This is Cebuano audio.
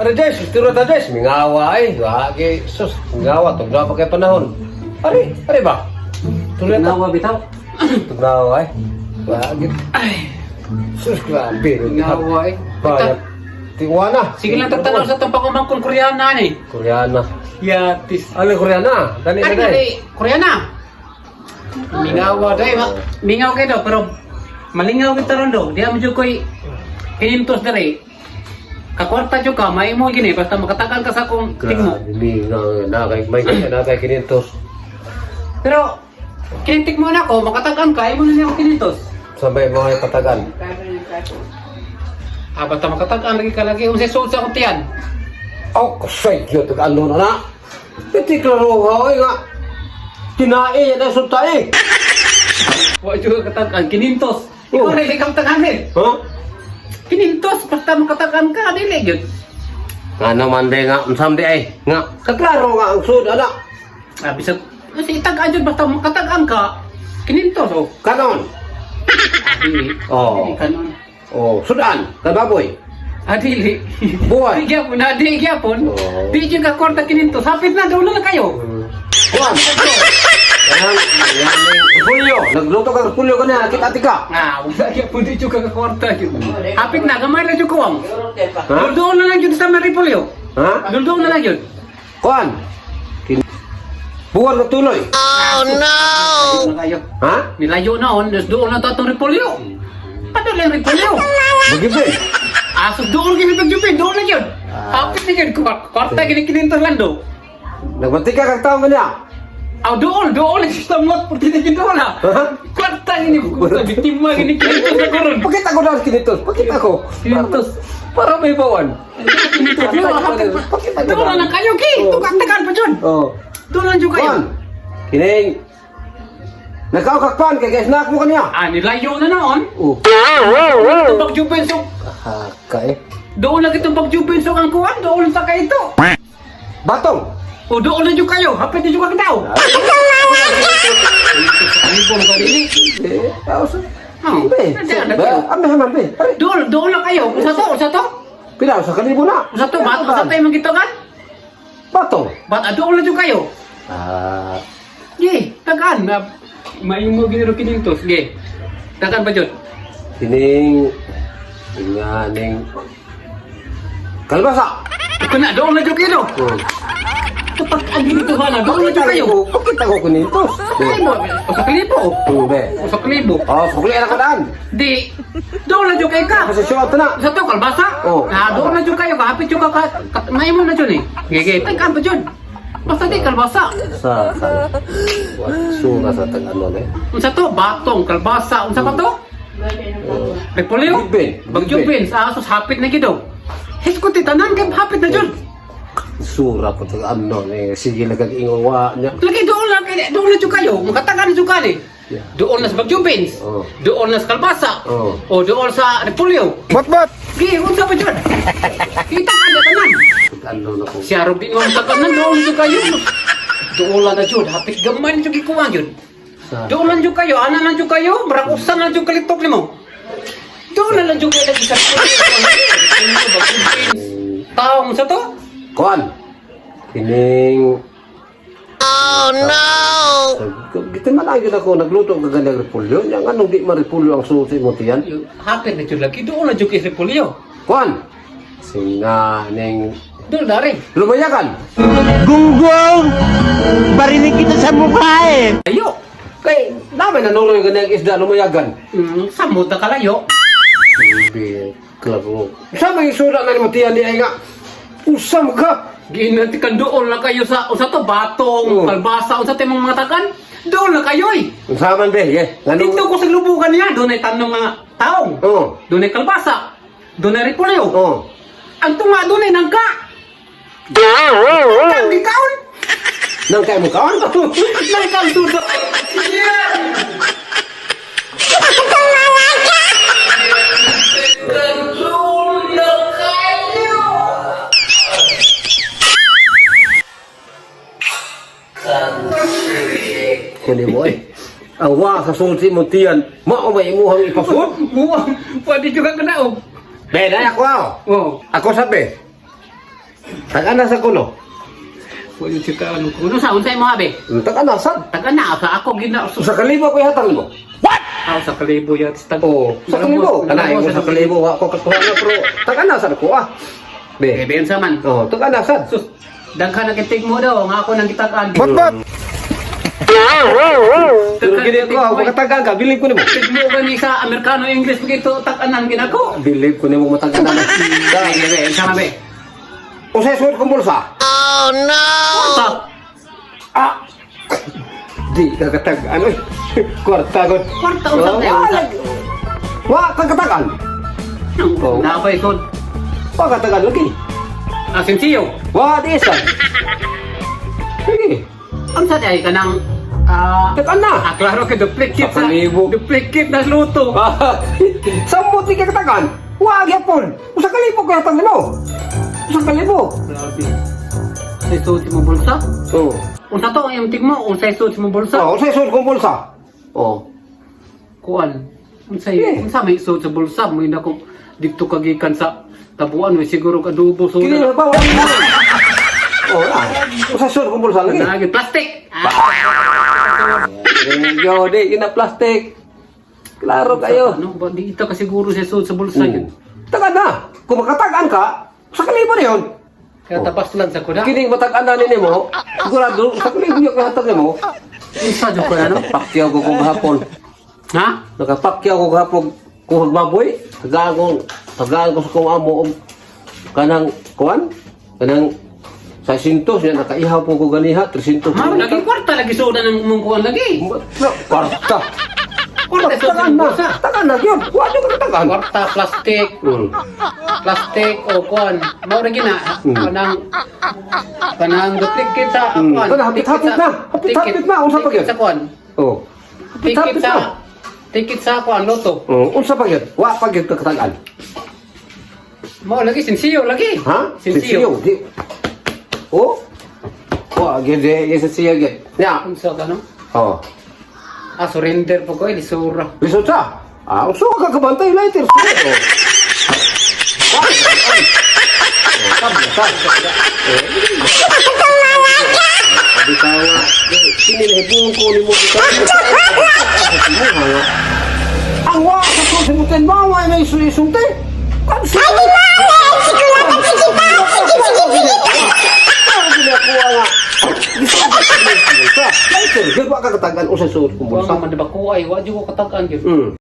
Are Jess, turo ta Jess, mingawa ay. Wagi, sus, mingawa tugnaw pa kay panahon. Are, are ba? Turo ta. Tugnawa bitaw. Tugnaw ay. Wagi. Ay, Sus, grabe. mingawa eh. Bayat. Tiwana. Sige lang tagtanaw sa itong pagumangkon Koreana ni. Koreana. Yatis. Ano Koreana? Dali na Ay, dali. dali, Koreana. Mingawa dai, mingaw kayo daw, pero malingaw kita ron daw. Di mo jud ko'y kinintos dali. Kakwarta jud ka, may mo gini, basta makatagal ka sa akong tigmo. Grabe, mingaw. Nakay, may nakay kinintos. Pero, kinintig mo na ako, makatagan ka, imo na niya ako kinintos. Sabay mo ay patagan. Ah, basta makatagan lagi ka lagi, unsay suod sa akong tiyan. Oh, kasay yun, ano na na. Iti klaro ka, oy nga. Tinae, yan ang sulta eh. Wa jud ka katagan, kinintos. Ikaw Oh. rin, ikaw taganin. Ha? Kinintos, basta makatagan ka, dili gyud. Nga naman de nga, unsam di ay. Nga, kaklaro nga ang sud, ana. Ah, bisag, kasi itagaan jud basta makatagan ka, kinintos oh. Kanon. Ah, dili. Oh. Dili kanon. Oh, sudan, kababoy. Ah, dili. Buwan. Di gyapon, na di gyapon. Oh. Di jud ka kwarta kinintos. Hapit na daw na lang kayo. Kuan. Yan, yan, repulyo. Nagluto ka repulyo ka na, kita tika. Ah, wala gyapon di jud ka kwarta gyud. Hapit na gamay ra jud kuwang. Ha? Dulduol na lang jud sa Maripolyo. Ha? Dulduol na lang jud. Kuan. Buwan na tuloy. Na kayo. Ha? Nilayo na on, dus doon na to atong repolyo. Padol lang repolyo. Begitu. Ah, so doon gini pagjupin, doon na jud. Ah. Hapit na jud kwarta gini kinintos lang do. Nagmantika kag taong kanya. Aw dool, dool sa mot purti na jud dool ha. Ha? Kwarta gini, kwarta biktima gini kinintos na karon. Pakita ko na kinitos. Pakita ko. Kinintos. Para may bawan. Kinintos. Pakita ko Doon na lang kayo ki. Tukang-takan pa jud. Oh. Doon lang jud kayo. Kuan. Kining. Nagkaukakpan kay guys nak mo kanya. Ah, nilayo na noon. Oh. Itong pagjupin so Haka eh. doon lang itong pagjupin so ang kuwan, doon sa kayo ito. Batong. O doon na jud kayo, hapit na jud ka daw. Eh, aos. Oh, Be. nandiyan na Be, kayo. ame haman be. Pare. Doon, doon lang kayo. Usa to. Pila sa kalibo na. Usa to, bat, usa tayo magitagan. Batong. Bat, ah, doon lang jud kayo. Ah, Ge, tagaan. Na, maimo giniro kinintos. Ge, tagaan ba jud? kining inganing kalbasa. Kuna, doon lang jud kayo. Oh. Kapag ang ginito ba na, doon lang jud kayo. Pakita ko kinintos. Ay mo, usa kalibo. Oh, be. Usa kalibo. Oh, sukli na ko daan. Di, doon lang jud kayo ka. Kasi siya na. Sa to, kalbasa? Oo. Ah, doon na jud kayo, kahapit jud ka, maimo na jud eh. Ge, ge, tagaan pa jud. Basta di, kalbasa. Sa sa. Sura sa tag ano ne. Unsa to? Batong, kalbasa, unsa pa to? Repolyo? Bagyupin. Bagyupin. Sa asos, hapit na gido. Hiskot tanan kay hapit na jud. Sura po tag ano ne. Sige lang kag ingon wa niya. Lagi doon lang kay doon na jud kayo, makatagan na jud ka ni. Yeah. Doon na sa bagyupin. Oo. Doon na sa kalbasa. Oo. O doon sa repolyo. Bot bot. Gi, unsa pa jud? Kita ka na tanan. Ano na ko. Siya rob din mo tanan doon jud kayo. Doon lang na jud, hapit gamay na jud gikuha jud. Sa Doon lang jud kayo, ana lang jud kayo, marakusan lang jud kalitok nimo. Doon na lang jud kayo lagi sa Taong sa to? Kuan. Kining. Oh no. Kita man lang yun ako nagluto ka ganyan repulyo. Yang anong di marepulyo ang susi mo tiyan? Hapit na jud lagi doon lang jud kay repolyo. Kuan. Singaning Doon na rin. lumayakan. Gunggong! Barinig kita sa mukha eh! Ayo. Kay namin nanuloy ganyan isda lumayagan. Samot na kalayo. Bibi, klaro. Sa may sura na ni tiyan di ay nga. Usam ka. Ginatikan doon lang kayo sa usa to batong, Oo. kalbasa, usa to imong mga takan. Doon lang kayo eh. Usaman be, ye. Ngano? Dito ko sa lubukan niya, doon ay tanong nga taong. Oh. Doon ay kalbasa. Doon ay repolyo. Oh. Ang tunga doon ay nangka. Nangka, di kaon. Nang kay mo kaon? Nangka ang tudo. Kuni mo eh. Ang wa sa susi mo tiyan, mao may imuhang ipasud. Buwang, pwede juga kena oh. Be, dai ako ah. Oh. Ako sabi. Tag-ana sa kuno. Wala si ka ano. Kuno sa unsay mo abi? Tag-ana sad. Tag-ana sa ako gina 1,000 ko ihatag nimo. Aw 1,000 yat tag. Oo, 1,000. Kana imo 1,000 wa ko kakuha na pero tag-ana sad ko ah. Eh, Be. ben sa man. Oh, tag-ana sad. Sus, daghan na kitig mo daw nga ako nang gitakan. But pero gini ko, makatagaan ka, bilib ko nimo. Tigmo gani sa Amerikano English gito tag-anan ginako. Bilib ko nimo matagaan na. Sige, be, unsa man be? Unsay suot kong bulsa? Kwarta. Ah. Di ka katag-an oy. Kwarta gud. Kwarta unsa Oh, tayo? Unsa? Wa ka katagaan. Oh. Napay sod. Wa katagaan lagi. Ah, sensiyo. Wa di isa. Sige. Unsa day kanang ah Tagaan na. Ah, klaro kay duplicate sa 1,000. duplicate na luto. Samot di ka katagaan. Wa gyapon. 1,000 ko hatag nimo. 1,000. Grabe. Unsay suot sa imong bulsa? Oh. Unsa to ang imong tigmo? Unsay suot sa imong bulsa? Oh, unsay suot kong bulsa? Oh. Kuan. Unsay Eh. unsa may suot sa bulsa? Mo ko didto kagikan sa tabuan we siguro ka adobo so Kini ba wala mo. Oh, ah. Unsay suot kong bulsa lagi? Lagi plastic. Ah, Yo, di ina plastic. Klaro kayo. Ano ba di ito ka siguro sa suot sa bulsa yun. Taga na. Kung makatagaan ka, 1,000 na yun. Kaya tapas lang sa kuda. Kining matagaan na nimo, sigurado 1,000 yung kahatag nimo. Unsa jud ko ano? Nakapakyaw ko kung hapon. Ha? Nakapakyaw ko hapon kung baboy. Tagaan ko, tagaan ko sa kong amo og kanang kuan, kanang sa sintos niya nakaihaw po ko ganiha 300. Ma, lagi kwarta lagi suodan ng imong kuan lagi. Kwarta. Kwarta suot sa Tagaan imong na. bulsa. Tagaan na yun. Wa jud ka tagaan. Kwarta plastic, plastic o kuan. Mao ra gina kanang kanang duplicate sa kuan. Kana, hapit-hapit Ticket na. Hapit-hapit na. Unsa pa gyud? Ticket sa kuan. Oh. Ticket Hapit-hapit sa na. ticket sa kuan loto. Oh, unsa pa gyud? Wa pa gyud ka katagaan. Mao lagi sinsiyo lagi. Ha? Sinsiyo. Di. Oh. Wa gyud di sinsiyo gyud. Ya. Unsa ka no? Oh. Ah, surrender po ko eh, lisura. Lisod sa. Ah, uso ka kabantay lighter. Oh. Wa, ay. Oh, tabla, tabla. Oh. Sabi ka nga, kini na hibuon ko ni mo bitaw. Ang wa sa susunod mo, wa may isulti. Ay, Lighter, gyud wa ka katagan usa suot kong Wa bulsa. man di ba kuay, wa jud ko katagaan gyud.